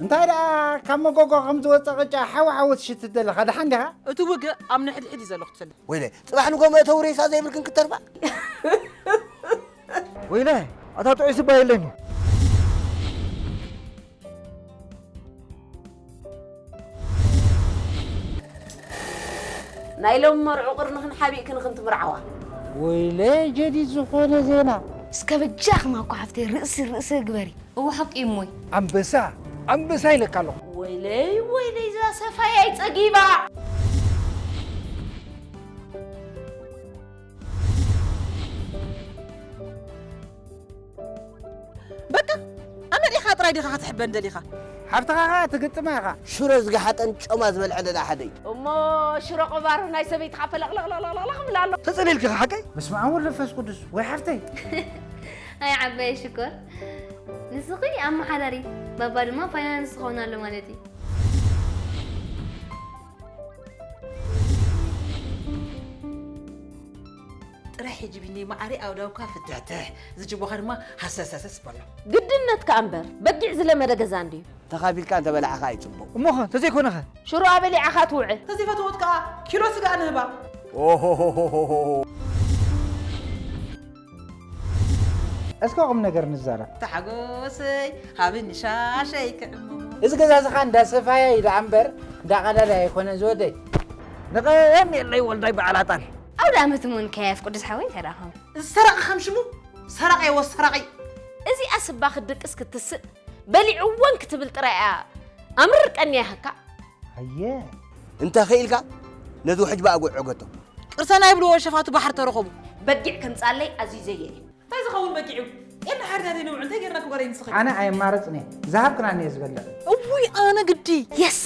እንታይ ደኣ ካብ መጎጎ ከም ዝወፀ ቅጫ ሓዊ ሓዊ ትሽትት ዘለኻ ደሓን ዲኻ? እቲ ውግእ ኣብ ንሕድሕድ እዩ ዘሎ ክትፈልጥ። ወይለ፣ ጽባሕ ንጎ መእተዊ ሬሳ ዘይብልክን ክትተርፋ። ወይለ፣ ኣታ ጥዑይ ስባ የለይኑ። ናይ ሎም መርዑ ቅርንኽን ሓቢእክን ክንትምርዓዋ። ወይለ ጀዲድ ዝኾነ ዜና። እስከ በጃኽማ እኮ ሓፍተይ ርእሲ ርእሲ ግበሪ። እወ ሓቂ እሞይ። ኣንበሳ ኣንበሳ ኢለካ ኣለኹ። ወይለይ ወይለይ እዛ ሰፋይ ኣይጸጊባ። በቃ ኣመሪኻ ጥራይ ዲኻ ክትሕበን ደሊኻ? ሓፍትኻ ኸኣ ትግጥማ ኢኻ። ሽሮ ዝገሓጠን ጮማ ዝበልዐ ደኣ ሓደ እዩ። እሞ ሽሮ ቆባሩ ናይ ሰበይትኻ ፈለቕለቕለቕለቕ ምላ ኣሎ። ተጸሊልኪ ኢኻ ሓቀይ? በስመ ኣብ ወወልድ ወመንፈስ ቅዱስ ወይ ሓፍተይ። ኣይ ዓባየ ሽኮር ንስኺ ኣመሓዳሪት ባባ ድማ ፋይናንስ ክኸውን ኣሎ ማለት እዩ። ጥረ ሕጂ ቢኒ ማዓሪ ኣውዳውካ ፍትሕትሕ ዝጅቦኻ ድማ ሃሰሰሰስ በሎ። ግድነትካ እምበር በጊዕ ዝለመደ ገዛ እንድዩ። ተኻፊልካ እንተበላዕኻ እዩ ጽቡቕ። እሞኸ ተዘይኮነኸ? ሽሮ ኣበሊዓኻ ትውዕል። ተዘይፈትወት ከኣ ኪሎ ስጋ ንህባ። ኦሆሆሆሆሆ። እስከ ቁም ነገር ንዛረብ። ተሓጎሰይ ሃብኒ ሻሸይ ክዕምሞ። እዚ ገዛ እዚ ኸኣ እንዳ ሰፋያ እዩ ደኣ እምበር እንዳ ቀዳዳይ ኣይኮነን ዝወደይ። ንቐየም የለይ ወልዳይ በዓል ኣጣል። ኣውደ ኣመት እሞ ንከያየፍ ቅዱስ ሓወይ እንታይ ደኣ ኸም። ዝሰረቐ ከም ሽሙ ሰራቒ ወሰራቒ። እዚኣ ስባ ክትድቅስ ክትስእ በሊዕወን ክትብል ጥራይ እያ ኣምርር ቀንያሃካ። ኣየ እንተ ኽኢልካ ነዚ ውሕጅ ብኣጉዕ ዕገቶ። ቅርሰና ይብልዎ ሸፋቱ ባሕሪ ተረኸቡ። በጊዕ ከምጻለይ ኣዚዘየ እየ። እንታይ ዝኸውን በጊዕ እዩ? ጤል ንሓርዳደይ ንውዕል እንታይ ጌርና ክጓረይ ንስኺ? ኣነ ኣየማርጽን እየ። ዝሃብክናኒ እየ ዝበልዕ። እውይ ኣነ ግዲ። የስ